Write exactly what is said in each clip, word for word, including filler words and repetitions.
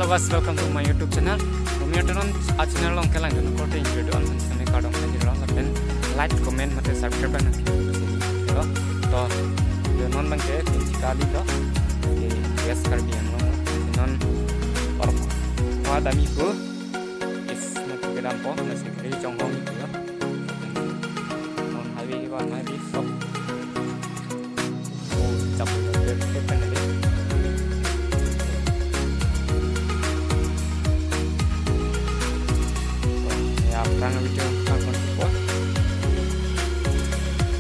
Hello guys, welcome to my YouTube channel. Romeo Teron a channel along kelang dun korte video do-an sene kardom kajirlo lapen like, comment mate subscribe nang lo. To non abangke Tinchikali lo. Ke West Karbi Anglong lo. Non or wa dami pu is na kedampo na sekre Chonghong lo. Non highway wa highway sok. Oh, chap, chap, chap, chap. Ya, aphrang video aphrang konpo.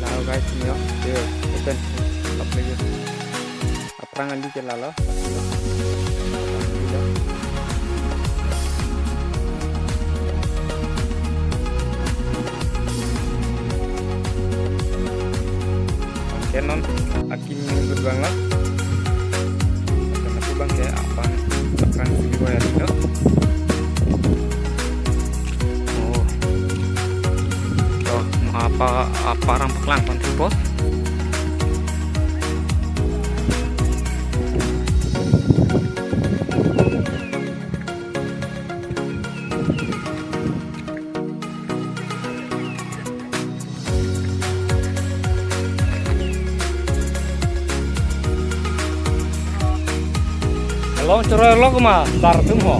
Lalu guys, ini yo, yo, open. Aphrang ali ke lalo. Ke non akim ni budwang lo. Karena tu abangke aphan aphrang sini boya dino. Oh. To, apa, apa arang paklang pon thupo. Along choroi lo kuma, sar atum ho.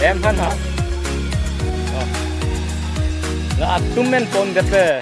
Em han ha. Oh. La atum men pon dete.